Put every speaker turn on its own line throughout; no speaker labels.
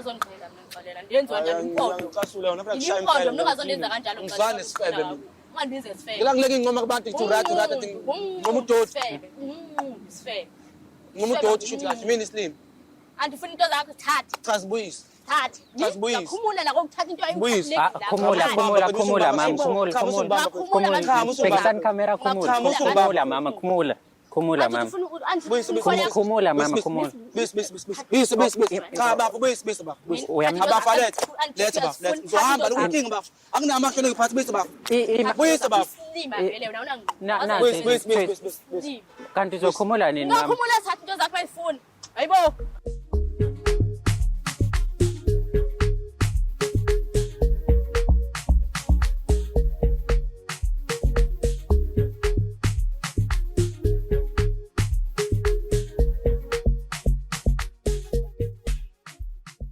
Ungazongixolela mina ngixolela. Ndenziwa njalo impondo.
Ngicasula wena phela kushaya
Impondo mina ungazondenza kanjalo.
Ngizwane isifebe mina.
Ungandibize isifebe.
Ngila ngileke ingcoma kubantu ngithi right right athi ngcoma udoti.
Isifebe. Isifebe.
Ngcoma udoti shuthi kahle mina isilima.
Andifuna into zakho thatha.
Cha sibuyise.
Thatha.
Cha sibuyise.
Ngiyakhumula la kokuthatha into
Buyisa.
Ah, khumula khumula khumula mama khumula
Cha,
khumula
usungibamba. Cha,
khumula
usungibamba.
bhekisani camera khumula
Cha, usungibamba.
khumula mama khumula khumula mama
Buyisa, buyisa.
Khumula mama khumula
Buyisa buyisa buyisa. Buyisa buyisa buyisa. Cha bafo buyisa buyisa bafo. Buyisa. Abafa letha. Letha bafo letha. Ngizohamba lokunkinga bafo. Anginamahlo ngiphathi buyisa bafo. Buyisa bafo.
Isilima vele wena
Na- na-
Buyisa buyisa buyisa buyisa.
Kanti uzokhumula nini mama?
Ungakhumula thatha into zakho bayifuna. Hayibo.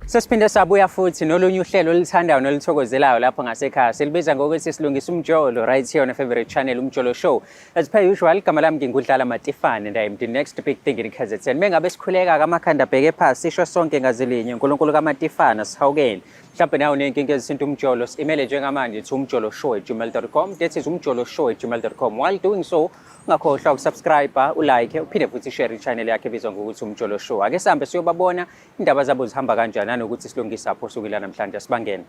Sesiphinde sabuya futhi nolunye uhlelo oluthandayo noluthokozelayo lapho ngasekhaya. Silibiza ngokuthi silungisa umjolo right here on your favorite channel Umjolo Show. As per usual, igama lami ngingudlala Matifane and I am the next big thing in KZN. Mengabe sikhuleka kamakhanda abheke phansi sisho sonke ngazilinye uNkulunkulu kaMatifana sihawukele. Mhlawumbe nawe uney'nkinga ezithinta umjolo, si-imele njengamanje to umjoloshow@gmail.com. That is umjoloshow@gmail.com. While doing so, ungakhohlwa ukusubscribe, ulike, uphinde futhi share i-channel yakhe ebizwa ngokuthi Umjolo Show. Ake sihambe siyobabona indaba zabo zihamba kanjani nanokuthi silungisa apho osukwini lanamhlanje. Sibangene.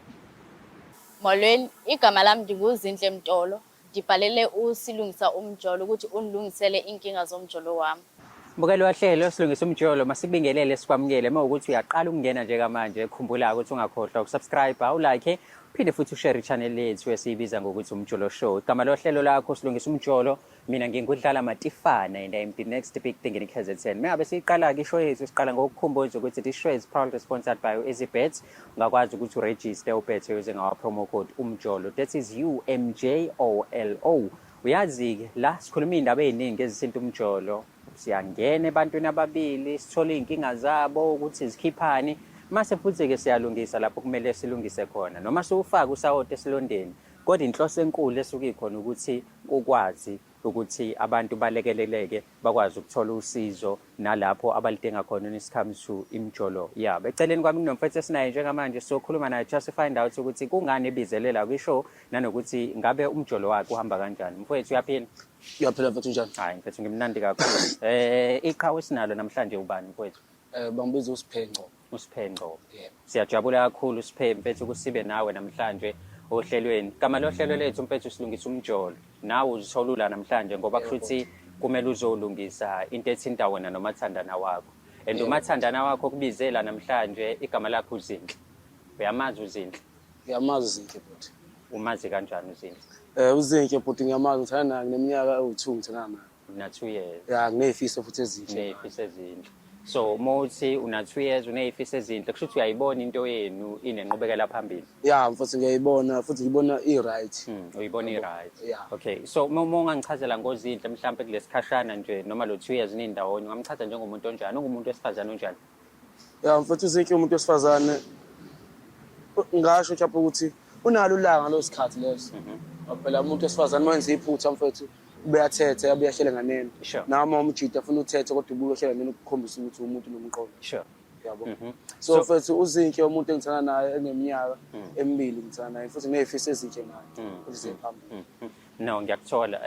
Molweni, igama lami ndinguZinhle Mtolo. Ndibhalele uSilungisa Umjolo ukuthi undilungisele iinkinga zomjolo wami.
Mbukeli wahlelo silungisa umjolo masikubingelele sikwamukele uma ukuthi uyaqala ukungena njengamanje khumbula ukuthi ungakhohlwa ukusubscribe ulike uphinde futhi ushare i-channel yethu esiyibiza ngokuthi Umjolo Show. Igama lohlelo lakho silungisa umjolo, mina ngingudlala Matifana and I am the next big thing in KZN. Mengabe siyiqala-ke ishow yethu siqala ngokukhumbuza ukuthi this show is proudly sponsored by EasyBet. Ungakwazi ukuthi uregister ubethe using our promo code Umjolo. That is U M J O L O. Uyazi-ke la sikhuluma iy'ndaba ey'ningi ezithinta umjolo. Siyangena ebantwini ababili sithole iy'nkinga zabo ukuthi zikhiphani mase futhi-ke siyalungisa lapho kumele silungise khona noma siwufake usawoti esilondeni kodwa inhloso enkulu esuke ikhona ukuthi kukwazi ukuthi abantu balekeleleke bakwazi ukuthola usizo nalapho abalidinga khona when it comes to imijolo yabo. Eceleni kwami kunomfethu esinaye njengamanje sizokhuluma naye just to find out ukuthi kungani ebizelela kwishow nanokuthi ngabe umjolo wakhe uhamba kanjani. Mfowethu uyaphila?
Uyaphila mfethu njani?
Hayi mfethu ngimnandi kakhulu. Iqhawe esinalo namhlanje ubani mfowethu?
Bangibiza uSiphe Ngcobo.
uSiphe Ngcobo.
Yebo.
Siyajabula kakhulu Siphe mfethu ukuthi sibe nawe namhlanje ohlelweni. Gama lohlelo lethu mfethu silungisa umjolo. Nawe uzithola ula namhlanje ngoba kusho ukuthi kumele uzolungisa into ethinta wena nomathandana wakho. And umathandana wakho kubizela namhlanje igama lakho uZinhle. Uyamazi uZinhle?
Ngiyamazi uZinhle bhuti.
Umazi kanjani uZinhle?
UZinhle bhuti ngiyamazi ngithanda naye ngineminyaka ewu-2 ngithanda naye.
Una 2 years.
Ya nginey'fiso futhi ezinhle.
Uney'fiso ezinhle. So uma uthi una 2 years uney'fiso ezinhle kusho ukuthi uyayibona into yenu inenqubekela phambili.
Ya mfethu ngiyayibona futhi ngibona i-right.
Uyibona i-right.
Yeah.
Okay. So uma ungangichazela ngoZinhle mhlampe kulesikhashana nje noma lo 2 years nindawonye ungamchaza njengomuntu onjani? Ungumuntu wesifazane onjani?
Ya mfethu uZinhle umuntu wesifazane ngasho mhlawumbe ukuthi unalo ulanga leso sikhathi leso. Phela umuntu wesifazane uma wenza iphutha mfethu ubeyathethe abuye ahlele nganeno.
Sure.
Noma umjita afuna uthethe kodwa ubuye uhlele nganeno ukukhombisa ukuthi umuntu nomqondo.
Sure.
Yabo. So mfethu uZinhle umuntu engithanda naye eneminyaka emibili ngithanda naye futhi nginey'fiso ezinhle naye futhi ziye phambili.
No ngiyakuthola.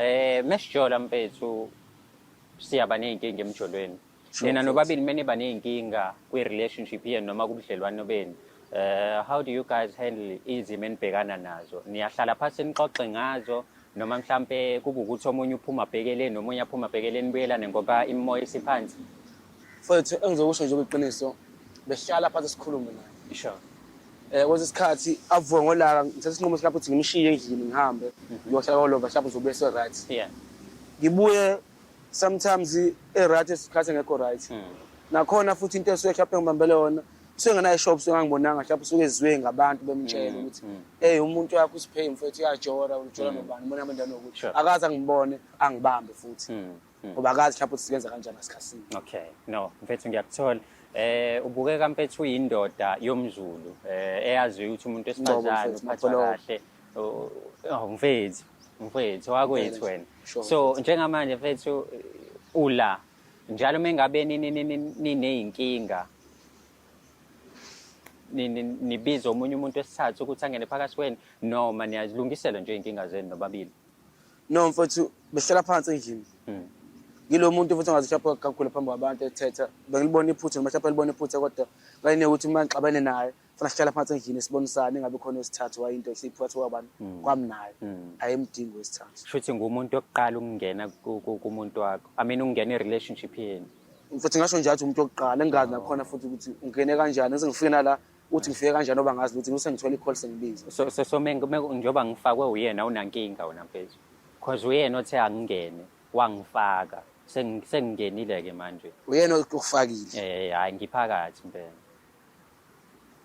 Mesijola mfethu siyaba ney'nkinga emjolweni.
Sure,
Nina
mfethu.
nobabili meniba ney'nkinga kwi-relationship yenu noma kubudlelwano benu. How do you guys handle izimo enibhekana nazo? Niyahlala phansi nixoxe ngazo noma mhlampe kube ukuthi omunye uphuma abhekeleni nomunye aphuma abhekeleni nibuyelane ngoba imimoya isiphansi?
Mfethu engizokusho nje kuyiqiniso besihlala phansi sikhulume naye.
Sure.
Kwesinye isikhathi avuke ngolaka ngithatha isinqumo lapho ukuthi ngimshiye endlini ngihambe ngiyohlala kolova mhlawumbe uzobuye se-right.
Yeah.
Ngibuye sometimes e-right isikhathi engekho right. Nakhona futhi into esuke mhlawumbe ngibambele yona usuke ngenayo ishop usuke ngangibonanga mhlawumbe usuke ezwe ngabantu bemtshela ukuthi hey umuntu wakho uSiphe mfethu uyajora ujola nobani ubona abantu nokuthi
Sure.
akaze angibone angibambe futhi ngoba akazi mhlawumbe ukuthi sikenza kanjani ngasikhathini.
Okay. No, mfethu ngiyakuthola. Ubukeka mfethu uyindoda yomZulu eyaziyo ukuthi umuntu wesifazane
mfethu,
uphathwa
Mapholoba.
kahle. Oh mfethu, mfethu wakwethu wena.
Sure,
So njengamanje mfethu ula njalo mengabe niney'nkinga Nibize omunye umuntu wesithathu ukuthi angene phakathi kwenu noma niyazilungisela nje iy'nkinga zenu nobabili?
No mfowethu, behlala phansi endlini. Ngilo muntu futhi ongazi mhlawumbe kakhulu phambi kwabantu ethetha. Bengilibona iphutha noma mhlawumbe elibona iphutha kodwa ngayine ukuthi uma ngixabene naye funa sihlala phansi endlini sibonisane ingabe khona wesithathu wayinto esiyiphakathi kwabantu kwami naye. Ayimdingi wesithathu.
Shuthi ngumuntu wokuqala ukungena kumuntu wakho. I mean ukungena i-relationship yenu.
Mfethu ngasho nje athi umuntu wokuqala engingazi nakhona futhi ukuthi ungene kanjani ngise ngifike nala uthi ngifike kanjani oba ngazi ukuthi ngise ngithola i-call sengibiza.
So njengoba ngifakwe uyena awunankinga wena mfethu. Cause uyena othe angingene wangifaka. Sengingenile ke manje.
Uyena okufakile.
Eh hayi ngiphakathi impela.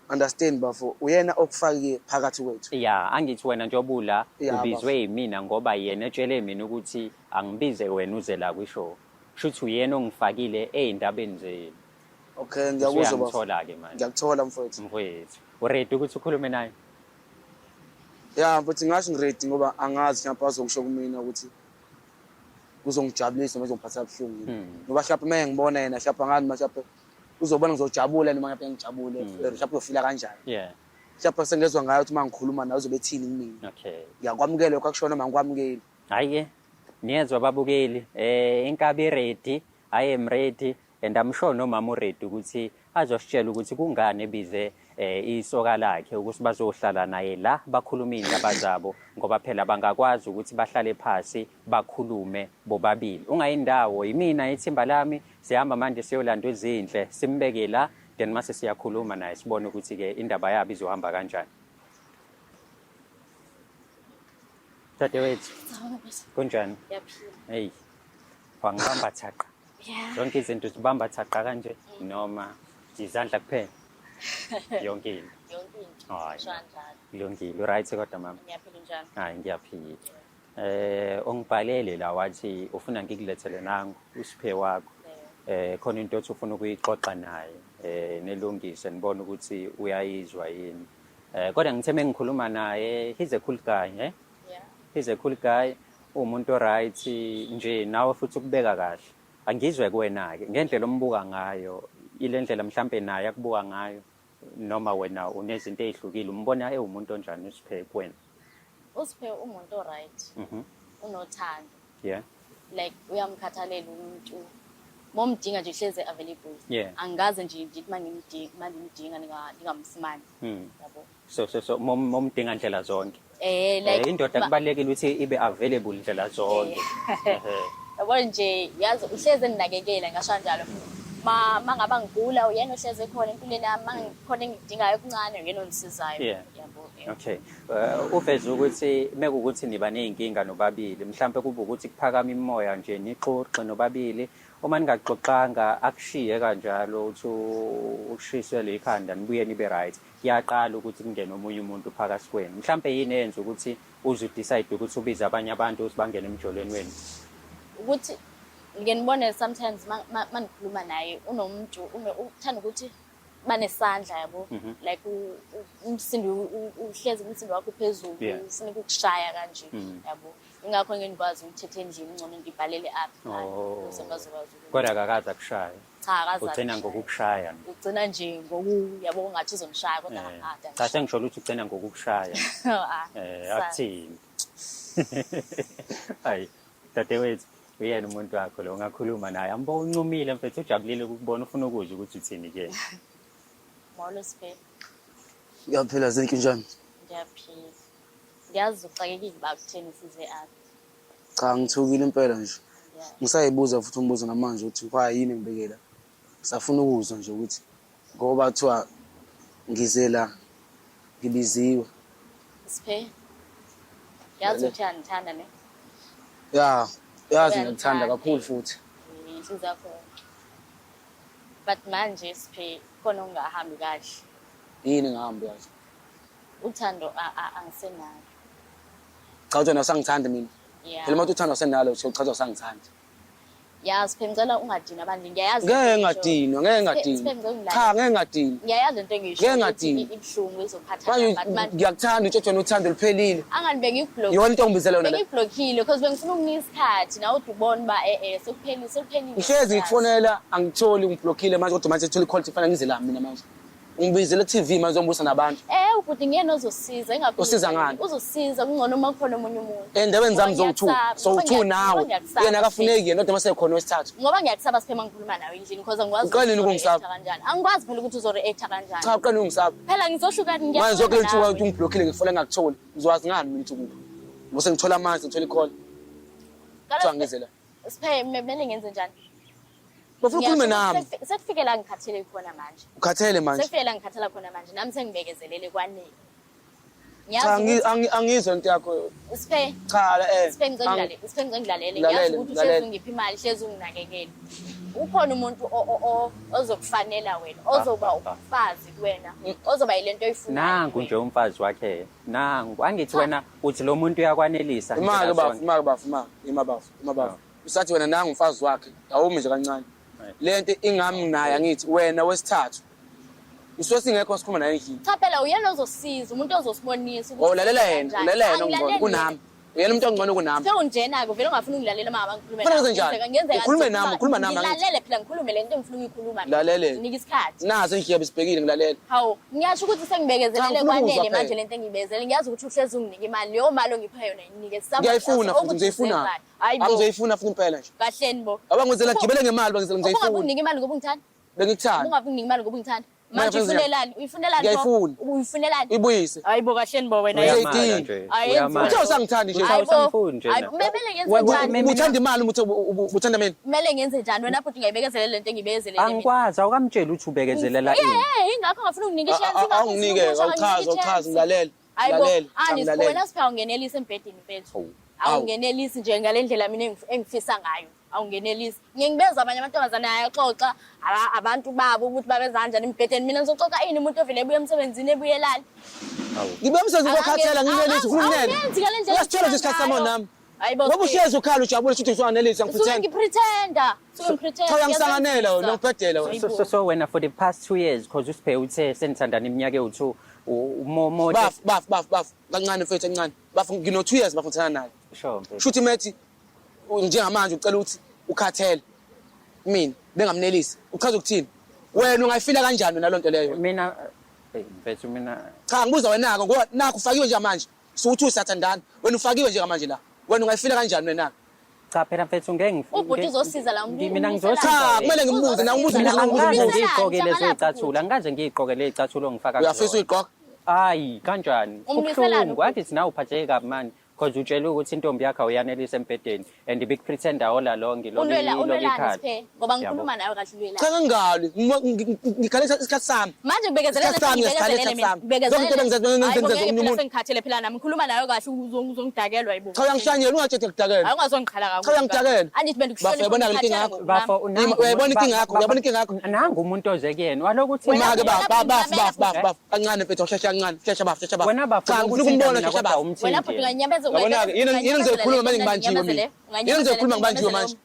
Understand bafo, uyena okufakile phakathi kwethu.
Ya, angithi wena njengoba ula ubizwe yimina ngoba yena etshele mina ukuthi angibize wena uze la kwi-show. Shuthi uyena ongifakile ey'ndabeni zenu.
Okay, ngiyakuzwa bafo.
Usuyangithola-ke manje.
Ngiyakuthola mfowethu.
Mfowethu, uready ukuthi ukhulume naye?
Ya mfowethu ngasho ngiready ngoba angazi mhlawumbe azokusho kumina ukuthi kuzongijabulisa noma kuzongiphatha kabuhlungu yini. Ngoba mhlawumbe uma ngibona yena mhlawumbe angazi mhlawumbe uzobona ngizojabula noma ngabe ngijabule mhlawumbe uyofila kanjani. Mhlawumbe sengezwa ngayo ukuthi uma ngikhuluma naye uzobe ethini kumina. Ngiyakwamukela lokho akushoyo noma angikwamukeli.
Hhayi-ke, niyezwa babukeli, inkabi ready, I am ready and I'm sure nomama uready ukuthi azositshela ukuthi kungani ebize isoka lakhe ukuthi bazohlala naye la bakhulume iy'ndaba zabo ngoba phela bangakwazi ukuthi bahlale phasi bakhulume bobabili. Ungayindawo, yimina ithimba lami sihamba manje siyolanda uZinhle simbeke la then mase siyakhuluma naye sibone ukuthi-ke indaba yabo izohamba kanjani. Dadewethu, kunjani?
Ngiyaphila.
Hey, wangibamba thaqa.
Yeah.
Zonke izinto zibamba thaqa kanje noma izandla kuphela? Yonke into.
Yonke into.
Hayi.
Kusho kanjalo.
Kulungile, right kodwa mama.
Ngiyaphila njani?
Hayi ngiyaphila. Ungibhalele la wathi ufuna ngikulethele nangu uSiphe wakho. Khona into othi ufuna ukuyixoxa naye, nilungise nibone ukuthi uyayizwa yini. Kodwa ngithe mengikhuluma naye, he's a cool guy, eh?
Yeah.
He's a cool guy, uwumuntu right nje nawe futhi ukubeka kahle. Angizwe kuwena-ke ngendlela ombuka ngayo, ile ndlela mhlampe naye akubuka ngayo noma wena unezinto ey'hlukile, umbona ewumuntu onjani uSiphe kuwena?
USiphe umuntu o-right. Unothando.
Yeah.
Like uyamkhathalela umuntu. Momdinga nje hleze available.
Yeah.
Angikaze nje ngithi mangimdinga mangimdinga ningamfumani. Yabo.
So momdinga ndlela zonke.
Like
Indoda kubalulekile ukuthi ibe available ndlela zonke.
Yabo nje yazi uhleze enginakekela ngasho kanjalo. Ma ngaba ngigula uyena ohleze khona empilweni yami, mangikhona engidingayo okuncane uyena ongisizayo.
Yeah.
Yabo. Yeah.
Okay. Uveze ukuthi mekuwukuthi niba nezinkinga nobabili, mhlambe kube ukuthi kuphakama imimoya nje nixoxe nobabili, uma ningaxoxanga akushiye kanjalo uthi ushiswe ikhanda nibuye nibe right. Kuyaqala ukuthi kungene omunye umuntu phakathi kwenu. Mhlambe yini eyenza ukuthi uze udecide ukuthi ubize abanye abantu ukuthi bangene emjolweni wenu?
Ukuthi ngike ngibone sometimes manikhuluma naye unomuntu uthanda ukuthi banesandla yabo, like umsindo uhlezi umsindo wakho uphezulu, ufuna ukukushaya kanje yabo. Ingakho ngeke ngikwazi ukuthetha endlini, ngcono ngibhalele apha ukuze bazokwazi ukuthi.
Kodwa akakaze akushaya.
Cha, akaze.
Ugcina ngokukushaya.
Ugcina nje ngoku yabo ngathi uzongishaya kodwa akade.
Cha, sengisho ukuthi ugcina ngokukushaya. Akuthini. Hayi, dadewethu, uyena umuntu wakho lo ungakhuluma naye. Ambo uncumile mfethu, ujabulile ukukubona, ufuna ukuzwa ukuthi uthini ke.
Molo Siphe.
Ngiyaphila Zinhle, njani?
Ngiyaphila. Ngiyazi uxakekile uba kutheni size apha.
Cha, ngithukile impela nje. Ngisayibuza futhi umbuzo namanje ukuthi kwa yini ngibekela. Ngisafuna ukuzwa nje ukuthi ngoba kuthiwa ngize la ngibiziwe.
Siphe. Yazi ukuthi uyangithanda ne?
Ya, yazi ngiyakuthanda kakhulu futhi.
Inhliziyo yakho yonke. But manje Siphe khona okungahambi kahle.
Yini engahambi kahle?
Uthando angisenalo.
Cha, uthando awusangithandi mina.
Yeah.
Phela uma uthi uthando awusenalo, uchaza awusangithandi.
Ya Siphe, ngicela ungadini abantu. Ngiyayazi.
Ngeke ngadinwa, ngeke ngadinwa.
Siphe, ngicela ungilalele.
Cha, ngeke ngadinwa.
Ngiyayazi into engisho.
Ngeke ngadinwa.
Ibuhlungu izophatha
Manje
but manje
ngiyakuthanda utshotshwa nothando luphelile.
angani bengikublock.
Yona into ongibizela yona le.
Bengikublockile because bengifuna ukunika isikhathi nawe uthi ubone uba sekuphelile sekuphelile.
Ngihlezi ngikufonela angitholi ngiblockile manje kodwa manje sithola i-call kufanele ngize la mina manje. Ungibizele ku-TV manje uzongibusa nabantu.
Eh ubhuti ngiyena ozosiza ingakho.
Usiza ngani?
Uzosiza kungcono uma kukhona omunye umuntu.
Ey'ndabeni zami
Ngoba
zowu-two.
ngiyakusaba,
Sowu-two
ngoba
nawe.
ngiyakusaba,
Yena akafuneki yena kodwa mase khona wesithathu.
Ngoba ngiyakusaba Siphe mangikhuluma nawe endlini because angikwazi
Uqale nini
ukuthi uzoreacta
ukungisaba?
kanjani. Angikwazi phela ukuthi uzoreacta kanjani.
Cha uqale ungisaba.
Phela ngizohlukana
Manje
ngiyahlukana
zonke lentsuku
nawe.
ukuthi ungiblockile ngifole ngakutholi. Ngizwazi ngani mina ukuthi ukuphi? Ngoba sengithola amanzi ngithola ikhona.
Kaloku
Kuthiwa ngize la.
Siphe kumele ngenze njani?
Bafuna ukhulume nami.
Sekufike la ngikhathele khona manje.
Ukhathele manje.
Sekufike la ngikhathela khona manje. Nami sengibekezelele kwanele.
Cha
Ngiyazi ukuthi
angizwa into yakho.
Siphe
Cha eh.
Siphe ngizongilalela, Siphe ngizongilalela.
Ngilalele,
Ngiyazi ukuthi
ngilalele.
uhlezi ungipha imali, hlezi unginakekele. Ukhona umuntu ozokufanela wena, ozoba umfazi kuwena, ozoba yilento oyifunayo.
Nangu nje umfazi wakhe. Nangu angithi wena uthi lo muntu uyakwanelisa.
Imake
ndlela
bafu,
zonke.
imake bafu, imake, ima bafu, ima bafu. Usathi wena nangu umfazi wakhe, awumi nje kancane.
Right.
Lento ingami naye angithi wena wesithathu. Usuke singekho sikhuluma naye endlini.
Cha phela uyena ozosiza, umuntu ozosibonisa
Oh ulalela yena,
kanjani.
ulalela yena ongcono
Angilaleli
kunami. Uyena umuntu ongcono kunami.
Sewunjena-ke vele ungafuni ungilalela uma ngabe ngikhulume
Kufanele
nawe.
wenze njani?
Ngenzeka-
Ukhulume nami, ukhuluma nami, angithi.
Ngilalele phela ngikhulume le nto engifuna ukuyikhuluma. mina.
Ngilalele.
Nginika isikhathi.
Nazo indlebe sibhekile ngilalela.
Hawu, ngiyasho ukuthi
Cha,
sengibekezelele
ngifuna ukuzwa
kwanele manje
phela.
lento engiyibekezele. Ngiyazi ukuthi uhlezi unginika imali. Leyo mali ongipha yona inike.
Ngiyayifuna futhi ngizoyifuna.
Hayi bo.
Angizoyifuna futhi impela nje.
Kahleni bo.
Abangenzela gibele ngemali bangenzela
Ubungabe
ngizoyifuna.
unginika imali ngoba ungithanda?
Bengikuthanda.
Ubungabe unginika imali ngoba ungithanda? Manje
Manje
uyifunelani? Uyifunelani? bo?
Ngiyayifuna.
Uyifunelani?
Ibuyise.
Hayi bo kahleni bo wena.
Uyamala
Ngiyayidinga.
nje.
Ayenzi.
Uyamala.
Uthe usangithandi nje.
Uthe
Hayi bo.
awusamfuni nje
Hayi,
na.
kumele ngenze
Wa-
njani?
Uthanda imali umuthi uthanda mina.
Kumele ngenze njani? Wena futhi ungayibekezelela lento engiyibekezelele mina.
Angikwazi awukamtsheli ukuthi ubekezelela ini.
Yeah, ingakho ngafuna unginike i-chance. ingakho ngifuna
Awunginike,
ukusho,
awuchaze,
anginike
awuchaze
i-chance.
ngilalele.
Hayi bo,
Ngilalele. Cha,
ani
ngilalele.
wena siphe awungenelisi embhedeni mfethu.
Awu.
Awungenelisi nje ngale ndlela mina engifisa ngayo. Awungenelisi. Ngiye ngibezwa abanye amantombazane ayaxoxa abantu babo ukuthi babenza kanjani embhedeni. Mina ngizoxoxa ini umuntu ovele ebuya emsebenzini ebuyelani.
Awu.
Ngibe emsebenzini kokhathela nginelisi uhulumeni.
Awungenzi ngale ndlela
Uyasithola nje isikhathi sami
ngayo.
nami.
Hayi bo.
Ngoba uhlezi ukhala ujabule uthi usuwanelisa
Suke
ngipretend.
ngipretenda. Suke ngipretenda.
Cha uyangisanganela wena ungibhedela wena.
So wena for the past 2 years because usiphe uthe senithandana iminyaka ewu-2 mo
Baf baf baf baf kancane mfethu kancane. Baf ngino 2 years baf ngithanda naye.
Sure mfethu.
Shuthi methi njengamanje ucela ukuthi ukhathele mina bengamnelisi. Uchaza ukuthini? Wena ungayifila kanjani wena lonto leyo?
Mina hey mfethu mina
Cha ngibuza wena ke ngoba nakho ufakiwe njengamanje. Sukuthi usathandana. Wena ufakiwe njengamanje la. Wena ungayifila kanjani wena?
Cha phela mfethu ngeke
Ubhuti uzosiza la,
Mina
umbuselani?
ngizosiza.
Cha kumele ngimbuze na ngibuze
Mina
ngibuze
angikaze
ngibuze.
ngiyigqoke lezo
Njengalapho
iy'cathulo, angikaze ngiyigqoke le y'cathulo ongifaka
Uyafisa
kuzona.
uyigqoka?
Hayi kanjani?
Umlwiselani
Kubuhlungu.
ubhuti?
Angithi nawe uphatheke kabi mani because utshele ukuthi intombi yakho awuyanelisa embhedeni and ibikupretenda all along ilokhu
Ulwela
ilokhu
ulwelani
ikhala.
Siphe ngoba
Yabo.
ngikhuluma nawe kahle ulwelani.
Cha ngingali. Ngikhalisa isikhathi sami.
Manje ngibekezelele
Isikhathi sami,
ngibekezelele
isikhathi
mina.
sami.
Ngibekezelele.
Zonke into bengizenza-
Hayi bo,
bengizenza
ngeke
omunye
phela
umuntu.
sengikhathele phela nami ngikhuluma nawe kahle uzongidakelwa yibo.
Cha uyangishanyela ungatshethi ngikudakela.
Hayi ungazongikhala kakhulu.
Cha uyangidakela.
Andithi
Bafo, uyabona ke inkinga yakho?
Bafo
Ima- uyayibona inkinga yakho? Uyabona inkinga yakho?
Nangu umuntu oze kuyena walokuthi
Wena-
Make baf baf baf
Wena-
baf baf baf kancane mfethu shesha kancane shesha baf shesha baf.
Wena bafo,
Cha ngifuna
lokhu
ukumbona
uthinta
shesha
mina
baf.
kodwa awumthinti
Wena bhuti
yena.
unganyameza
Yabona-ke, yini ngizoyikhuluma manje ngibanjiwe mina? Yini ngizoyikhuluma ngibanjiwe manje?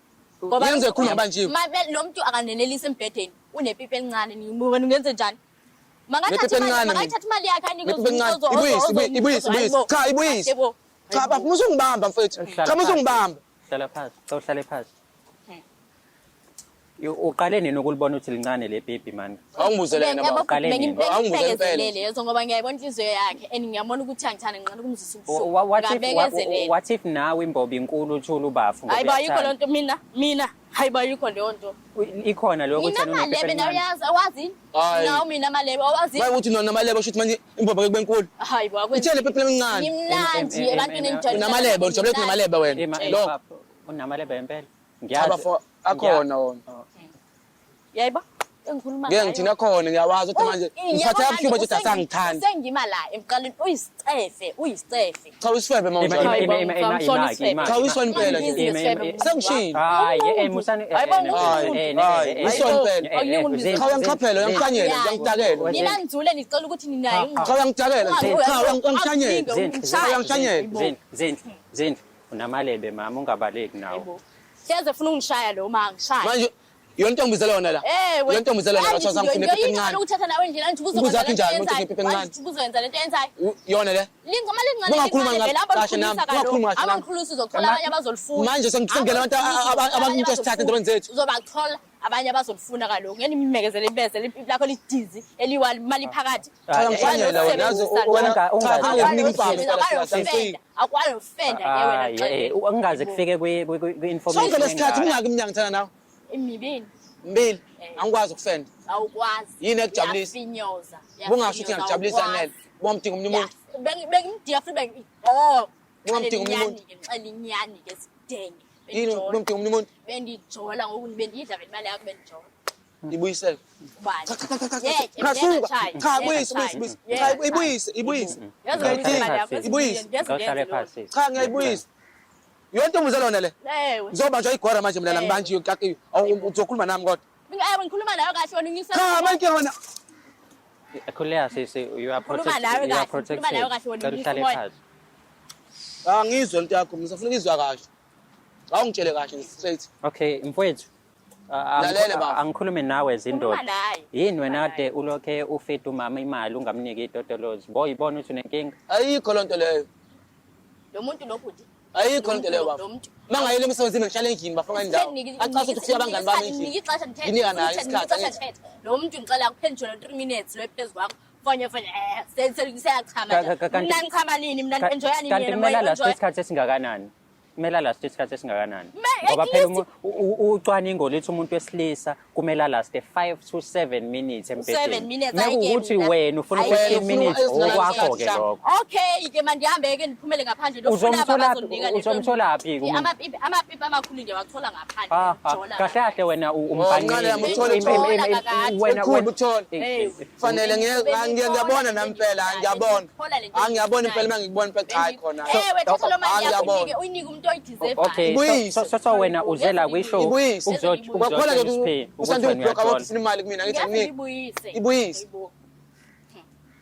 Ngoba
Yini ngizoyikhuluma ngibanjiwe?
Lo muntu akanenelisi embhedeni, unepipi elincane, wena ungenze njani?
Nepipi elincane mina.
Makathatha imali yakhe anike
Nepipi elincane. Ibuyise, ibuyise, ibuyise. Cha, ibuyise. Cha baf musungibamba mfethu.
Hlala
Cha
phansi.
musungibamba.
Hlala phansi, cha uhlale phansi. Uqale nini ukulibona ukuthi lincane le pipi mani?
Awungibuzele yena baba.
Uqale nini?
Awungibuzele impela.
Bengibekezelele yezo ngoba ngiyayibona inhliziyo yakhe and ngiyabona ukuthi angithanda nginqanda ukumzwisa ubuhlungu.
What if
Ngabekezelela.
what if nawe imbobo inkulu uthula ubafu ngoba
Hayi ba ayikho
uyathanda?
leyo nto mina mina hayi ba ayikho leyo nto.
Ikhona leyo ukuthi wena unepipi
Nginamalebe
elincane.
nawe uyazi awazi?
Hayi.
Nawe mina amalebe awazi?
Maye ukuthi namalebe usho ukuthi manje imbobo ngeke kube nkulu.
Hayi bo akwenzi.
Uthele ipipi elincane.
Ngimnandi ebantwini engijwayele.
Unamalebe ujabule ukuthi unamalebe wena.
Ima
Lo
bafo, unamalebe impela.
cha bafo akhona wona.
Yayibo engikhuluma
Ngeke ngithina akhona ngiyawazi ukuthi manje ngiphatha kabuhlungu manje ukuthi asangithandi.
Sengima la emqaleni uyisicefe uyisicefe.
Cha usifebe
Ima
mawunjalo.
ima ima ima ima ima.
Cha uyisona impela nje.
Ungibizi ngesifebe.
Sengishilo.
Hayi, musani
Hayi bo,
Hayi, hayi, uyisona impela. Cha uyangiqaphela uyangihlanyela uyangidakela.
Nina ngizule nicela ukuthi ninayo ingqondo.
Cha uyangidakela nje. Cha uyangihlanyela.
Zinhle,
Uyangihlanyela.
Zinhle, Zinhle, Zinhle. Unamalebe mama ungabaleki nawo.
Hayibo. Hleze ufuna ungishaya lo ma ngishaya.
Manje yona into engibizela yona la.
Eh
Yona into engibizela yona la kuthiwa sangifuna ipipi elincane.
ukuthatha nawe endlini angithi
Ubuza
uzokwenza lento
kanjani ukuthi
oyenzayo.
ipipi elincane?
Angithi uzoyenza lento oyenzayo.
Yona le.
Lingoma lincane
Ungakhuluma
lincane vele
kahle nami,
abalikhulisa kaloku.
ungakhuluma kahle nami.
Abangikhulisa uzothola abanye abazolifuna.
Manje sengingena abantu abantu esithatha endaweni zethu.
Uzobathola Abanye abazolifuna kaloku. Ngeke nimekezele ibeze lakho lidizi eliwa imali phakathi.
Cha, ngishanyela wena, yazi, wena- Cha, angikunika impama,
Akwazi ufenda ke wena.
Ah, ungaze kufike kwi-information
Sonke lesikhathi
engaka.
mingaki iminyaka ngithanda nawe?
Imibini.
Mbili.
Eh.
Angikwazi ukufenda.
Awukwazi.
Yini ekujabulisa?
Uyafinyoza.
Bungasho ukuthi ngiyakujabulisa Nele. Bomdinga omunye umuntu.
Bengimdiya futhi bengi oh.
Ungamdingi omunye umuntu.
Ngixela inyani ke sidenge.
Yini bomdinga omunye umuntu?
Bendijola ngoku bendiyidla vele imali yakho bendijola.
Ibuyisele.
Ubani?
Cha cha cha cha.
Yeke,
Cha suka.
yeka,
Cha
yeka,
buyise
shaya.
buyise buyise.
Yeka,
Cha ibuyise ibuyise.
Yazi
Ngiyayidinga.
imali yakho,
Ibuyise.
yazi
Ngicela uhlale
ngenze
phansi.
Cha ngiyayibuyisa. Yonke umuzela wona le.
Ewe.
Ngizobanjwa igora manje mina la
Eh.
ngibanjiwe kakiwe. Uzokhuluma nami kodwa.
Ewe ngikhuluma nawe kahle wena unyusa.
Cha manje wena
Khuleka sisi, you are
Khuluma
protected.
nawe
You are
kahle, khuluma nawe
protected.
kahle wena
Cela
unyusa
uhlale
umoya.
phansi.
angizwe into yakho mina ngifuna ukizwa kahle. Awungitshele kahle straight.
Okay, mfowethu.
Lalela baba.
Angikhulume nawe zindoda.
Khuluma naye.
Yini wena kade ulokhe ufida umama imali ungamniki itotolozi? Boyibona ukuthi unenkinga.
Ayikho lonto leyo.
Lo muntu lo bhuti.
Ayikho lonto leyo baba.
Lo muntu.
Mangayele emsebenzini ngihlale endlini bafuna indawo. Acasa ukuthi kufika abangani bami endlini.
Nginika ixesha ndithethe.
Nginika naye
Nginika
isikhathi,
ixesha
angithi.
ndithethe. Lo muntu ngicela kuphendule 3 minutes lo phezu kwakho. Fonye fonye seyachama. Mina ngichama nini? Mina enjoya nini?
Kanti
yena?
kumele
Moya
alaste
enjoy.
isikhathi esingakanani? Kumele alaste isikhathi esingakanani?
Me-
Ngoba
at
phela
least-
ucwaningo lithi umuntu wesilisa kumele alaste 5 to 7 minutes
Seven
embhedeni.
minutes, hhayi ke
Mekuwukuthi
mina.
wena ufuna
Hhayi ke
15
mina.
minutes
Ufuna
okwakho ke
esingakanani
lokho.
Okay ke mandihambe ke ndiphumele ngaphandle ndiyofuna
Uzomthola
abazondinika le nto.
uzomtholaphi ke umuntu?
Amapipi amapipi amakhulu ndiyawathola ngaphandle.
Ah, ah,
Ngijola
kahle kahle wena
Oh, mncane yami, uthole,
uthole.
wena
Ukhulu, uthole.
Hey.
Fanele ngiyabona nami impela ngiyabona. Angiyabona impela mangikubona impela cha hayi khona.
Ewe thatha lo mali yakho
Angiyabona.
unike uyinike umuntu oyideservayo.
Okay,
Ibuyise.
so wena uzela kwishow
Ibuyise. Kwakhona
uzotshela
ke
uSphe ukuthi
usanda
wena
ukublock abantu
uyajola.
ufuna imali kumina ngithi
Ngiyafuna
anginiki.
ibuyise.
Ibuyise.
Ayibo.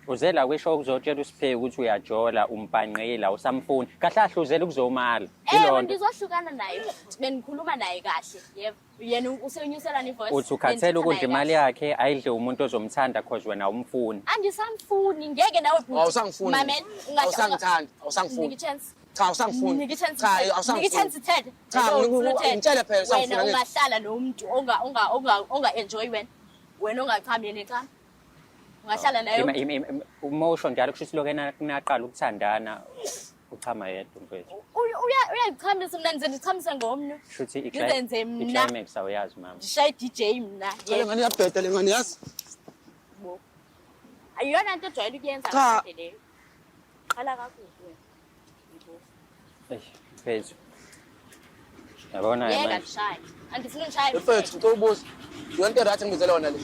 Uzela kwishow ukuzotshela uSphe ukuthi uyajola umbhanqela usamfuni. Kahle kahle uzela ukuzomala.
Ewe
Yilonto.
ndizohlukana naye. Bengikhuluma naye kahle. Yebo. Yena usenyuselana ivoice.
Uthi ukhathele ukudla imali yakhe ayidle umuntu ozomthanda cause wena awumfuni.
Andisamfuni ngeke nawe bhuti.
Awusangifuni.
Mamela
Awusangithandi, awusangifuni.
Nike chance.
Cha awusangifuni.
Nike chance.
Cha
Nike chance
awusangifuni.
ithethe.
Cha,
Yebo, ufuna uthethe.
ngitshele phela, usangifuna
Wena
ngithi.
ungahlala nomuntu onga onga onga onga enjoy wena. Wena ongachami yena echama. Ungahlala naye.
Uma usho njalo kusho ukuthi lokho naqala ukuthandana uchama yedwa mfethu.
Uyazichamisa mina ngize ndichamise ngomnwe.
Kusho ukuthi
Ngizenze mna.
i-climax awuyazi mama.
Ndishaye i-DJ mna.
Cha le ngane iyabheda le ngane yazi.
Yebo. Ayiyona into ejwayele ukuyenza
Cha.
kade leyo. Qala kakubi wena. Yebo.
Eish, mfethu. Yabona
Yeka
manje.
ndishaye. Andifuni undishaye.
Mfethu ngicela ubuza. Yonke right engibizele wona le.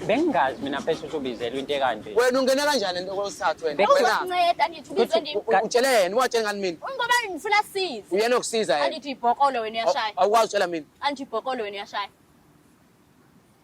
Bengingazi mina mfethu ukuthi ubizelwe into ekanje.
Wena ungena kanjani into kwesithathu wena? Wena
Uzokunceda andithi ubizwe ndim.
utshele yena, watshela ngani mina?
Ngoba ngifuna size.
Uyena okusiza yena.
Andithi ibhokolo wena uyashaya.
Awukwazi utshela mina.
Andithi ibhokolo wena uyashaya.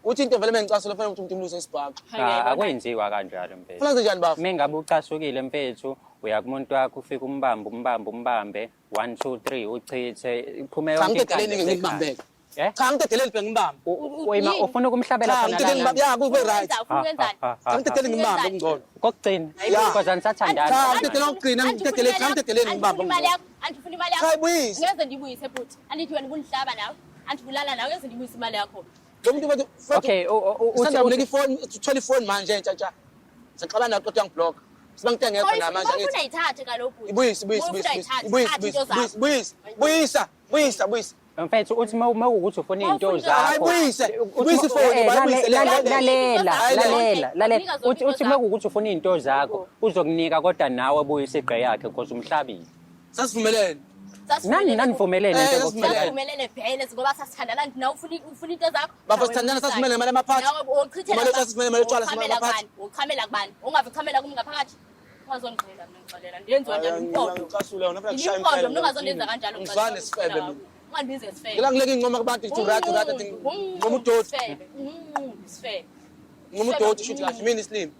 Uthi into vele mengicasula fanele ukuthi umuntu umluse isibhaxu.
Ah, akwenziwa kanjalo mfethu.
Funa kanjani bafo?
Mengabe ucasukile mfethu uya kumuntu wakho ufike umbambe umbambe umbambe 1 2 3 uchithe iphume
Cha
yonke
ngidedeleni
inkani
ngeke
esekhaya.
ngibambeke.
Eh?
Cha ngidedeleni phela ngibambe.
Wena
Yini?
ufuna ukumhlabela
Cha
khona
ngidedeleni
la
ngibambe. Ya kube right.
Ufuna ukwenzani?
Cha ngidedeleni ngibambe kungcono.
Kokugcina
Ya.
because anisathandani.
Cha, ngidedeleni okugcina, ngidedeleni, cha ngidedeleni ngibambe
Andifuni imali
kungcono.
yakho. Andifuni imali yakho.
Cha ibuyise.
Ngeze ndibuyise bhuti. Andithi wena ubundihlaba nawe. Andithi bulala nawe ngeze ndibuyise imali yakho.
Lo muntu bathi
Okay,
usanda kunika ifoni, uthola ifoni manje entsha ntsha. Sixabana kodwa uyangiblock. Siba ngithe ngekho na manje
Ufuna
angithi.
uyithathe kaloku bhuti.
Ibuyise, ibuyise,
Ufuna
ibuyise,
uyithathe,
ibuyise,
thatha into
ibuyise,
zakho.
ibuyise, buyisa, buyisa, buyisa.
Mfethu uthi uma ukuthi ufuna izinto
Mawufuna
zakho.
Hayi, buyise.
Uthi
Buyise ifoni, bayibuyise le-
Lalela,
Hayi, le-
lalela, lalela.
Nika zonke
Uthi
into
uthi uma
zakho.
ukuthi ufuna izinto zakho uzokunika kodwa nawe buyise igqe yakhe because umhlabile.
Sasivumelene.
Nani nanivumelene
Eh,
into
sasivumelene.
yokuthanda.
Sasivumelene vele ngoba sasithandana nawe ufuna ufuna into zakho.
Bafo sithandana sasivumelene ngemali yamaphathi.
Nawe uchithela.
Imali yotshwala sasivumelene, imali yotshwala
Uchamela
sasivumelene
kubani? Uchamela kubani? Ungave uchamela kumi ngaphakathi. Ungazongixolela mina ngixolela. Ndenziwa njani umqondo?
Ngicasula wena, phela kushaya
Ngimqondo
impela.
mina ungazondenza kanjalo.
Ngizwane isifebe mina.
Ungandibizi ngesifebe.
Ngila ngileke ingcoma kubantu ngithi right right athi ngcoma udoti.
Isifebe. Isifebe.
Ngcoma udoti shuthi kahle mina isilimi.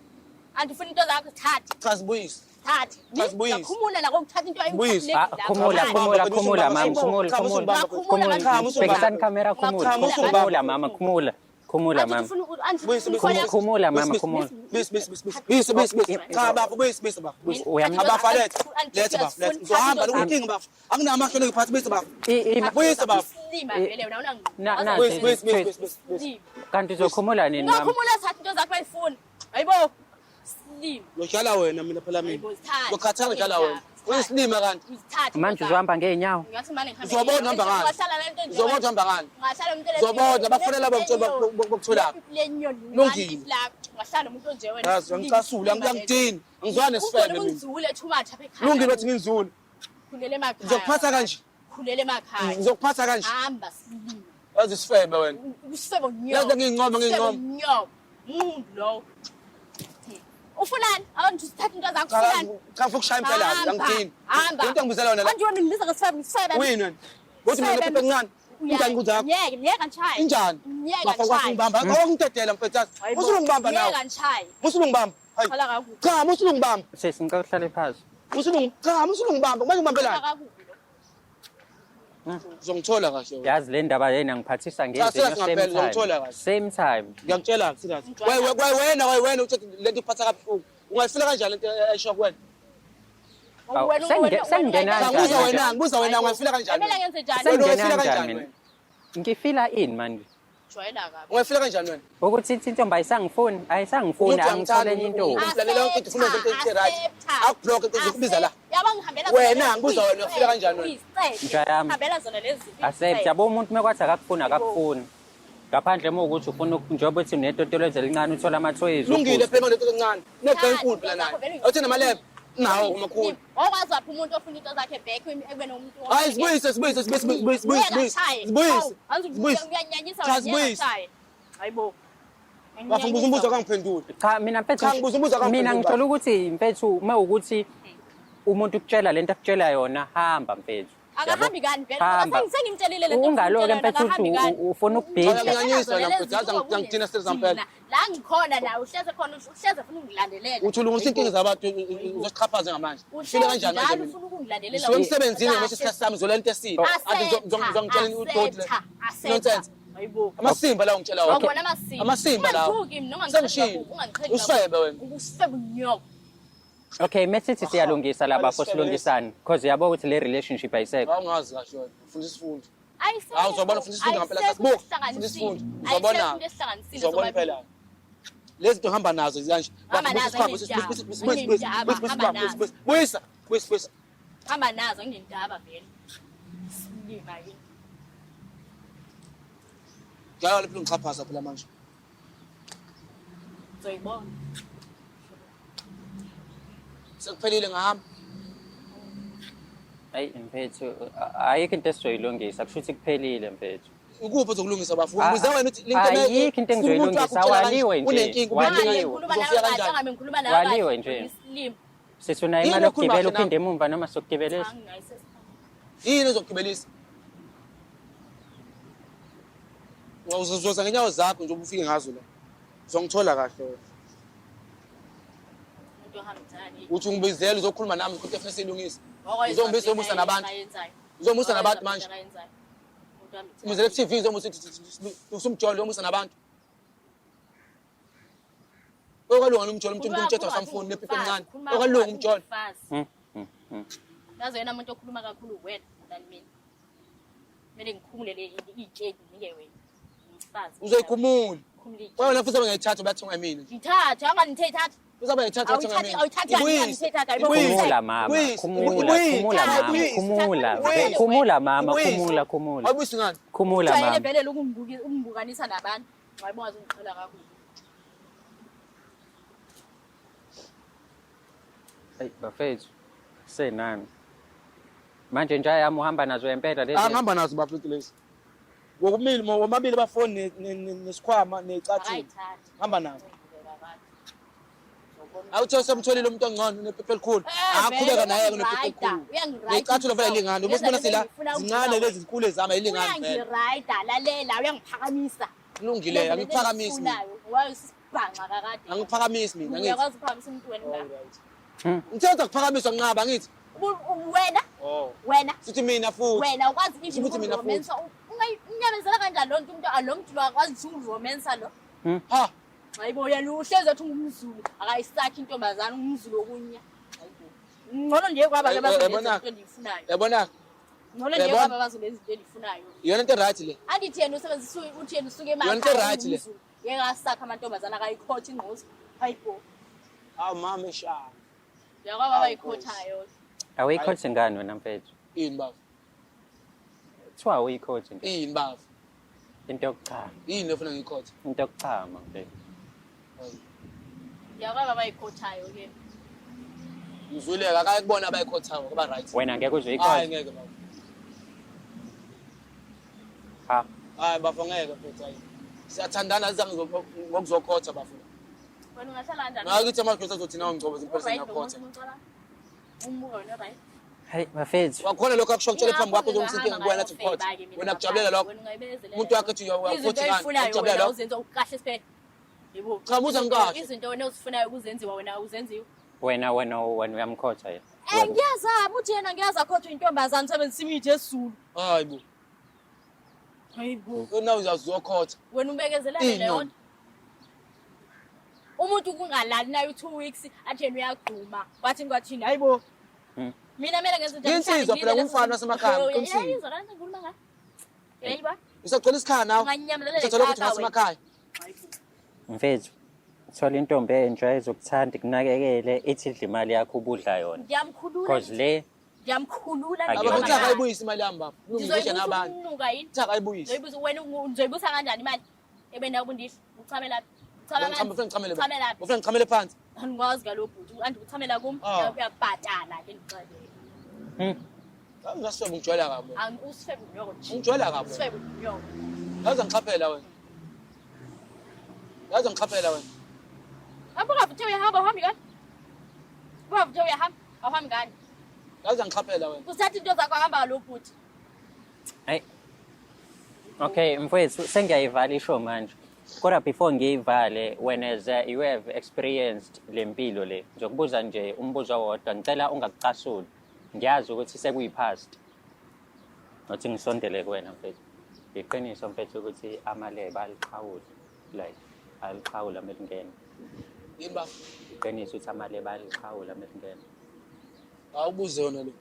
Andifuna into zakho thathe.
Cha sibuyise.
Thathe.
Cha, sibuyise.
Ngakhumula nako ukuthatha into
Sibuyise.
Ah, khumula, khumula, khumula mama, khumula,
Cha,
khumula.
usungibamba.
Khumula.
Cha, usungibamba.
Bhekisani camera khumula.
Cha, usungibamba.
Khumula mama, khumula. Khumula
Anti
mama.
ufuna anti
Buyisa,
ufuna
buyisa,
ukufona-
Khumula mama, khumula.
Buyisa, buyisa, buyisa, buyisa, buyisa, buyisa. Cha bafo, buyisa, buyisa bafo. Buyisa. Abafa letha. Letha bafo, letha. Ngizohamba lokunkinga bafo. Anginamahlo ngiphathi buyisa bafo. Buyisa bafo.
Isilima vele wena
Na- na-
Buyisa, buyisa, buyisa, buyisa, buyisa.
Kanti uzokhumula nini mama?
Ungakhumula thatha into zakho bayifuna. Hayibo. Silima.
Ngiyodlala wena mina phela mina.
Hayibo, zithathe.
Ngokhathala ngidlala wena. Uyisilima kanti.
Uzithathe.
Manje uzohamba ngey'nyawo.
Ngathi manje ngihambe.
Uzobona uhamba ngani?
Ungahlala le nto nje.
Uzobona uhamba ngani?
Ungahlala umuntu
Uzobona, bafonela bokuthola bokutholaphi. Lungile.
Ungahlala umuntu onje wena.
Yazi ngicasula, ngiyangidini. Ngizwana nesifebe mina.
Unzule too much apha ekhaya.
Lungile bathi nginzule.
Khulele emakhaya.
Ngizokuphatha kanje.
Khulele emakhaya.
Ngizokuphatha kanje.
Hamba silima.
Yazi isifebe wena.
Usifebe nyoka.
Yazi ngiyincoma, ngiyincoma.
Nyoka. Umuntu lowo. Ufunani? Awuthi usithatha into zakho
Cha
ufunani?
cha ngifuna ukushaya impela
Hamba,
angidini.
Hamba.
Into engibizela yona la.
Manje wena ngibiza ngesifebe ngisifebe.
Uyini wena? Ngothi mina
Sifebe.
nephepha elincane. Injani kuthi yakho?
Ngeke, ngeke ngishaye.
Injani?
Ngeke
Bafo kwakho
ngishaye.
ngibamba. Awungidedela mfethu. Usulungibamba nawe.
Ngeke ngishaye.
Musulungibamba. Hayi.
Qala kakubi.
Cha musulungibamba.
Sisi ngicela uhlale phansi.
Musulung cha musulungibamba. Manje
Qala
ngibambelani?
kakubi lo.
Uzongithola kahle wena.
Yazi le ndaba yena ngiphathisa
Cha,
ngezinyo
serious
same
ngampela, uzongithola
time.
kahle.
Same time.
Ngiyakutshela serious. Wena wena uthi lento ikuphatha kabuhlungu. Ungayifila kanjani lento esho kuwena?
Awu,
Wena- wena-
sengingena
wena-
kanjani
Ngibuza
manje?
wena, ngibuza wena ungayifila kanjani?
Kumele ngenze njani?
Wena
Sengingena
ungayifila
kanjani
kanjani
mina?
wena?
Ngifila ini manje?
Jwayela kabi.
Ungayifila kanjani wena?
Ukuthi ithi intombi ayisangifuni, ayisangifuni,
Umuntu
angithole enye
uyamthanda,
intombi.
Ulalela yonke into, ufuna into ethi right.
Accepta.
Akublock into zokubiza la.
Yabo ngihambela
Wena,
zona
ngibuza wena, ufila kanjani wena?
Uyisicece.
Nja yami.
Ngihambela zona lezi zinto.
Accept, yabo umuntu mekwathi akakufuni akakufuni. Ngaphandle uma ukuthi ufuna njengoba uthi unetotolozi elincane uthola amathoyizi.
Lungile
uphuze.
phela manje into encane. Neqa enkulu phela naye. Awuthe namalebe. Nawo amakhulu.
Wakwazi waphi umuntu ofuna into zakhe back ekube nomuntu
Hayi sibuyise sibuyise sibuyise sibuyise sibuyise. Sibuyise. Sibuyise.
Uyanyanyisa
Cha, sibuyise.
Hayibo.
Bafo ngibuza umbuzo akangiphenduli.
Cha mina mfethu
Cha, ngibuza umbuzo akangiphenduli,
mina ngithola ukuthi mfethu uma ukuthi umuntu ukutshela lento akutshela yona hamba mfethu.
Akahambi kani vele
Hamba.
ngoba sengimtshelile lento
Ungaloke mfethu uthi ufuna ukubhidla.
Cha, ngiyanyanyisa wena mfethu, yazi angidina serious ngempela.
La ngikhona la uhleze khona uhleze ufuna ungilandelela.
Uthi ulungisa inkinga zabantu uzosixhaphaza ngamanje. Ufile kanjani manje
Njalo
mina?
ufuna ukungilandelela.
Ngisuke emsebenzini ngemosha isikhathi sami ngizola into esile. Ade ngizongitshela udoti le. Nonsense.
Hayibo.
Amasimba lawo ngitshela wona.
Awubona amasimba.
Amasimba lawo.
Ungangithuki mina, ungangiqheli
Sengishilo.
kakhulu, ungangiqheli
Usifebe
kakhulu.
wena.
Usifebe unyoko.
Okay, mesithi siyalungisa la bafo silungisani because uyabo ukuthi le relationship ayisekho.
Awungazi kahle wena. Ufunda isifundo.
Ayisekho.
Hawu, uzobona ufunda isifundo ngempela,
Ayisekho
sasibuka.
into
Ufunda isifundo.
esihlanganisile.
Uzobona.
Ayisekho into esihlanganisile
Uzobona
sobabili.
phela. Lezi zinto hamba nazo kanje.
Hamba nazo, anginendaba. Hamba nazo.
Buyisa, buyisa, buyisa.
Hamba nazo nginendaba vele. Silima yini.
Njalo phela ungixhaphaza phela manje.
Uzoyibona.
Sekuphelile ngahamba.
Hayi mfethu ayikho into esizoyilungisa kusho ukuthi kuphelile mfethu.
Ukuphi ozokulungisa bafo?
Ah,
Ubuza wena ukuthi le nto
ayikho into engizoyilungisa, waliwe nje,
Unenkinga,
waliwe.
unenkinga.
Ngikhuluma nawe
Uzofika
kahle,
kanjani?
angabe ngikhuluma nawe
Waliwe
kahle.
nje.
Isilima.
Sisi unayo
Yini
imali
okhuluma
yokugibela
kahle
uphinde emumva noma sokugibelisa.
Angingayisesi.
Yini ezokugibelisa? Uzoza ngenyawo zakho nje ufike ngazo la. Uzongithola kahle wena.
Umuntu ohamba njani?
Uthi ungibizele uzokhuluma nami ukuthi efuna siyilungise.
Wakwayenza
Uzongibizela uzomusa nabantu.
ayenzayo.
Uzomusa nabantu manje.
Akayenzayo. Umuntu ohamba njani?
Umuzele ku-TV uzomusa usumjolo uyomusa nabantu. Okwalunga nomjolo umuntu umthetho wasamfuni nepipi encane. Okwalunga umjolo.
Mm, mm, mm.
Yazi wena umuntu okhuluma kakhulu wena than mina. Kumele ngikhumule le iy'tsheki nginike wena. Umfazi.
Uzoyikhumula.
Khumula iy'tsheki.
Wena futhi abangayithatha bathenga mina.
Ngithathe, anganithe ithathe.
Futhi abangayithatha bathenga
Awuyithathi,
mina.
awuyithathi, awuyithathi, ayibo.
Khumula mama, khumula, khumula mama, khumula, khumula mama, khumula, khumula.
Awubuyisi ngani?
Khumula
Ujwayele
mama.
vele ukungibukanisa nabantu. Hayibo ngaze ungiqhela kakubi.
Hayi bafethu. Senani. Manje nje yami uhamba nazo impela lezi.
Angihamba nazo bafethu lezi. Ngokumile womabili bafoni nesikhwama necathulo.
Akayithathi.
Hamba nazo. Awuthe semtholile umuntu ongcono unephepha elikhulu.
Eh,
Aqhubeka
vele,
naye unephepha
uyangirayida,
elikhulu.
uyangirayida
Necathulo vele lingani. Uma sibona sila
Ngifuna
zincane
ukudlula
lezi zinkulu ezami ayilingani vele.
Uyangirayida, lalela, uyangiphakamisa.
Kulungile angikuphakamisi mina.
Wayesibhanxa kakade.
Angikuphakamisi mina ngithi.
Uyakwazi ukuphakamisa umuntu wena ngapha.
Ngithetha kuphakamiswa nqaba ngithi.
Wena,
Oh.
wena,
Sithi mina futhi.
wena ukwazi even
Sithi mina futhi.
ukuromance, Ungayinyamezela kanjani loo nto umuntu lo muntu lo akwazi ukuthi uromansa lo?
Ha.
Hayibo yena uhlezi ethi ungumZulu, akayisakhi intombazane ungumZulu okunya. Hayibo. Ngcono nje kwaba ke bazolenza
Yabona.
into endiyifunayo.
Yabona
Ngcono nje
Yabona.
kwaba bazolenza into endiyifunayo.
iyona into right le.
Andithi yena usebenzisa uthi yena usuke
Yona into
emakhaya
right le.
ungumZulu. Ngeke asakhe amantombazane akayikhotha ingquza. Hayibo.
Hawu mama eshaya.
Yakwaba abayikhothayo.
Awuyikhothi ngani wena mfethu?
Yini baba?
Kuthiwa awuyikhothi nje.
Yini baba?
Into yokuchama.
Yini ofuna ngiyikhothe?
Into yokuchama mfethu.
Hayi.
Yakwaba abayikhothayo ke.
Ngizwile akaye kubona abayikhothayo ngoba right.
Wena ngeke uze
Hayi
uyikhothe.
ngeke baba.
Ha.
Hayi bafo ngeke mfethu hayi. Siyathandana siza ngokuzokhotha bafo.
Wena ungahlala kanjani?
Ngakithi amadoda azothi nawo ngcobo zimpela
Uright lo
singakhotha.
muntu ucala? Umbuka wena right?
Hayi bafethu.
Wakhona lokho akusho kutshela phambi kwakho
Ingakho
uzomsinke
ngihamba
ngikuwena athi
ngayofeba
ukhotha.
ke mina
Wena kujabulela lokho.
Wena ungayibekezelela
Umuntu wakhe ethi
Izinto
uyakhotha ngani?
oyifunayo
Ujabulela
wena
lokho.
uzenza kahle siphela. Yebo.
Cha, buza ngikahle.
Izinto wena ozifunayo ukuzenziwa wena uzenziwe.
Wena uyamkhotha yena.
Eh ngiyazama uthi yena ngiyazi akhotha intombazane usebenzisa imithi yesiZulu.
Hayi bo.
Hayibo.
Wena uzazokhotha.
Wena ubekezelele leyo
Inyoni.
nto. Umuntu kungalali naye u-2 weeks athi yena uyagquma. Wathi kwathini hayibo. Mina kumele ngenze njani?
Ngiyinsizwa phela, ngumfana wasemakhaya, ngiqinisile.
Uyayizwa kanti ngikhuluma ngayo? Uyayiba?
Usagcwele isikhala nawe.
Unganyamalala
Usathola ukuthi
nekaka wena.
ngasemakhaya.
Mfethu. Thola intombi entsha ezokuthanda ikunakekele ithi idla imali yakho ubudla yona.
Ngiyamkhulula.
Cause le
Ngiyamkhulula.
Akuyona.
Baba uthi akayibuyisi imali yami baba. Kulungile
Ngizoyibusa
nabantu.
ukunuka yini?
Uthi akayibuyisi.
Ngizoyibusa wena ngizoyibusa kanjani imali? Ebena ubundisha. Uchamela. Uchamela.
Ngichamela ufuna ngichamele.
Uchamela.
Ufuna ngichamele phansi.
Angikwazi kaloku bhuti. Anti uchamela kum
Ah.
uyabhatala ke ndixelele.
Ngasweba ngijwayela kabi.
Usifebe unyoko nje.
Ungijwayela kabi.
Usifebe unyoko.
Yazi ngixhaphela wena. Yazi ngixhaphela wena.
Hamba ungavuthe uyahamba uhambi kani? Ungavuthe uyahamba awuhambi kani?
Yazi ngixhaphela wena.
Usathatha into zakho ahamba kaloku bhuti.
Hayi. Okay, mfowethu sengiyayivala ishow manje. Kodwa before ngiyivale, when as you have experienced le mpilo le, ngizokubuza nje umbuzo owodwa, ngicela ungakucasuli. Ngiyazi ukuthi sekuyi-past. Nothi ngisondele kuwena mfethu. Iqiniso mfethu ukuthi amalebe aliqhawula. Like aliqhawula melingena.
Yini baba?
Iqiniso ukuthi amalebe aliqhawula melingena.
Awubuze yona lo.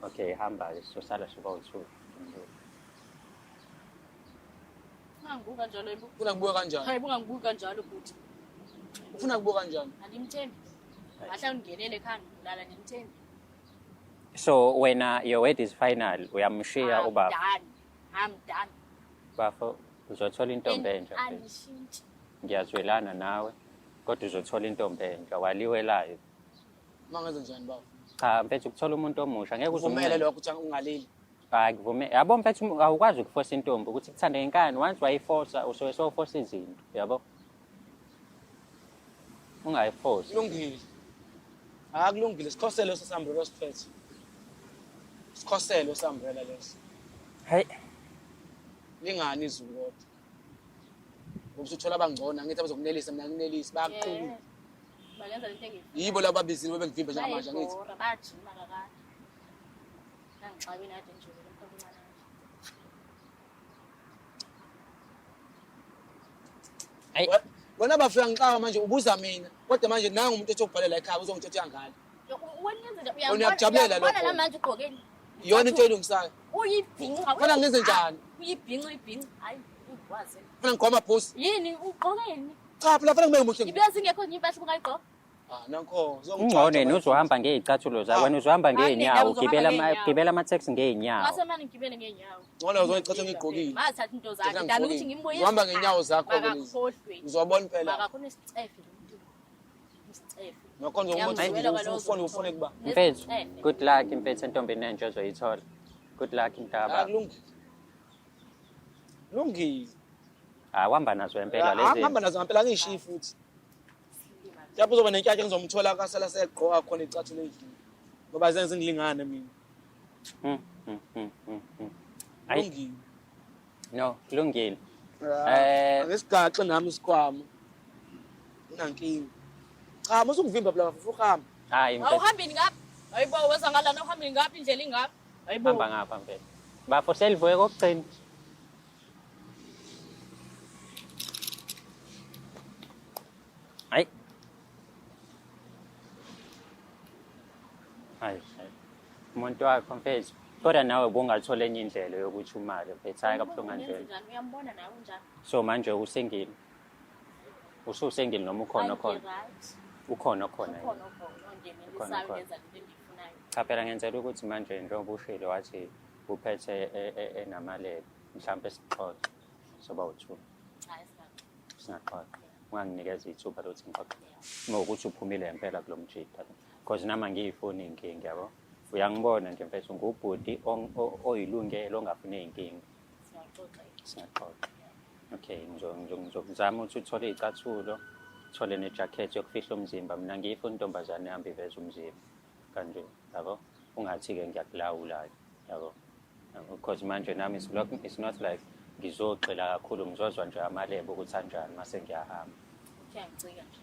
Okay, hamba ke sosala suka u2.
Ungangibuki kanjalo yebo.
Ufuna kubuka kanjani?
Hayi ungangibuki kanjalo bhuti.
Ufuna kubuka kanjani?
Andimthembi. Ngahle ungingenele ekhaya ngibulala ndimthembi.
So wena your word is final, uyamshiya
I'm
ubaba.
done. I'm done.
Bafo uzothola intombi entsha. Mfethu.
Andishintshi.
Ngiyazwelana nawe kodwa uzothola intombi entsha waliwelayo.
Uma ngenze njani baba?
Cha mfethu ukuthola umuntu omusha ngeke uze
Uvumele
umnqene.
lokho ukuthi ungalili.
Hayi kuvume. Yabo mfethu awukwazi ukufosa intombi ukuthi kuthande ngenkani once wayifosa usuke sowufosa izinto, yabo? Ungayifosi.
Kulungile. Akulungile sikhoselo sesumbrella siphethe. Sikhoselo sumbrella leso.
Hayi
Lingani izulu kodwa. Ngoba usuthola abangcono angithi abazokunelisa mina nginelisi bayakuqina.
Yeah. Bakenza lento engiyifunayo.
Yibo laba ababizile bebengivimba njengamanje angithi.
Bayibhora bajima kakade. Nangixabeni kade ngijobele umhlobo omncane kanje.
hayi
Wena bafika ngixaka manje ubuza mina. Kodwa manje nangu umuntu ethi ukubhalela ekhaya uzongitshela uyangala.
Wena yenze nje
Wena uyakujabulela
uyambona
lokho.
namanje ugqokeni.
Iyona into elungisayo.
Uyibhinca.
Funa ngenze njani?
Uyibhinca uyibhinca. Hayi ugwaze.
Funa ngigqoke amabhusi.
Yini ugqokeni?
Cha phela fanele ngibe muhle.
Ibe singekho nje impahla ungayigqoka.
Ah nankho
ungcono yena uzohamba ngey'cathulo zakho
Ah.
wena uzohamba
Angeke,
ngey'nyawo
uzohamba
ugibela ama-
ngey'nyawo.
ugibela ama-taxi ngey'nyawo
Ngase manje ngigibele ngeenyawo.
Ngcono uzoyicatha ngigqokile.
Bathatha into zakhe. Dani ukuthi ngimbuyise.
Uhamba ngeenyawo zakho ke lezi.
Makakhohlwe.
Uzobona phela.
Makakhona isicefe lo muntu. Isicefe.
Nakhona uzokuthi
Ngiyamzwela kwalowo
ufone ufone kuba.
Mfethu,
Nesicefe.
good luck mfethu entombini entsha ozoyithola. Good luck mntaba.
Akulungile. Lungile.
Ah, uhamba nazo impela lezi.
Angihamba nazo ngempela angishiyi futhi. Lapho uzoba nentshantsha ngizomthola kasala segqoka khona icathulo endlini. Ngoba zenze ngilingane mina.
Hayi,
Lungile.
no, kulungile.
Angisigaxe nami isikhwama. Unankinga. Cha, musungivimba phela bafuna uhamba.
Hayi mfethu,
Awuhambini ngapha? Hayibo weza ngalana awuhambini ngapha indlela ingapha. Hayibo.
hamba ngapha mfethu. Bafo selivuke kokugcina. Hayi, hayi. Umuntu wakho mfethu. Kodwa nawe ubungathola enye indlela yokuthi umale mfethu, hayi kabuhlungu kanjena.
Njani uyambona nawe unjani?
So manje usengile. Ususengile noma ukhona khona?
Right.
Ukhona khona. yini?
Ukhona ukhona nje
Ukhona,
mina
ukhona.
ngenza into engiyifunayo.
Cha phela ngenzela ukuthi manje njengoba ushilo wathi uphethe enamalebe mhlawumbe sixoxe soba u-two.
Hayi singaxoxi.
Singaxoxa. Unganginikeza ithuba lokuthi ngixoxe. Uma ukuthi uphumile ngempela kulo mjida. Because nami angiyifuni iy'nkinga yabo. Uyangibona nje mfethu ngubhuti oyilungelo ongafuni iy'nkinga.
Singaxoxa.
Singaxoxa. Okay, ngizokuzama ukuthi uthole iy'cathulo, uthole nejakhethi yokufihla umzimba. Mina ngiyifuna intombazane ehambe iveze umzimba kanje, yabo. Ungathi-ke ngiyakulawula-ke, yabo. Yabo, because manje nami it's not like ngizogxila kakhulu, ngizozwa nje amalebe ukuthi anjani mase ngiyahamba.
Kuyangicika nje.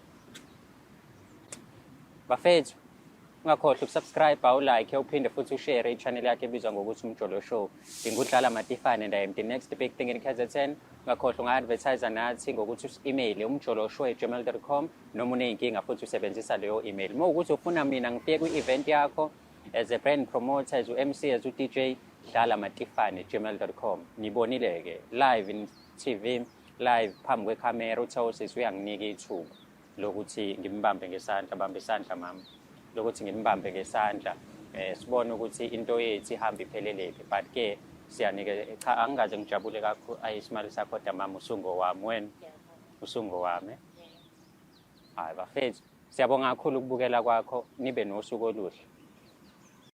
Bafethu, ungakhohlwa ukusubscribe, awulike, uphinde futhi ushare i-channel yakhe ebizwa ngokuthi Umjolo Show. Ngingudlala Matifane and I am the next big thing in KZN. Ungakhohlwa unga-advertise nathi ngokuthi usi-email umjoloshow@gmail.com noma uney'nkinga futhi usebenzisa leyo email. Uma ukuthi ufuna mina ngifike kwi-event yakho as a brand promoter, as u-MC, as u-DJ, dlalamatifane@gmail.com. Nibonile-ke live in TV, live phambi kwekhamera, uthe usisi uyanginika ithuba lokuthi ngimbambe ngesandla. Bamba isandla mama, lokuthi ngimbambe ngesandla, sibone ukuthi into yethu ihamba iphelelepi. But ke siyanike, cha, angikaze ngijabule kakhulu ayisimali sakho, kodwa mama usungowami wena.
Ngiyabonga.
Usungowami, eh?
Yeah.
Hayi bafethu, siyabonga kakhulu ukubukela kwakho, nibe nosuku oluhle.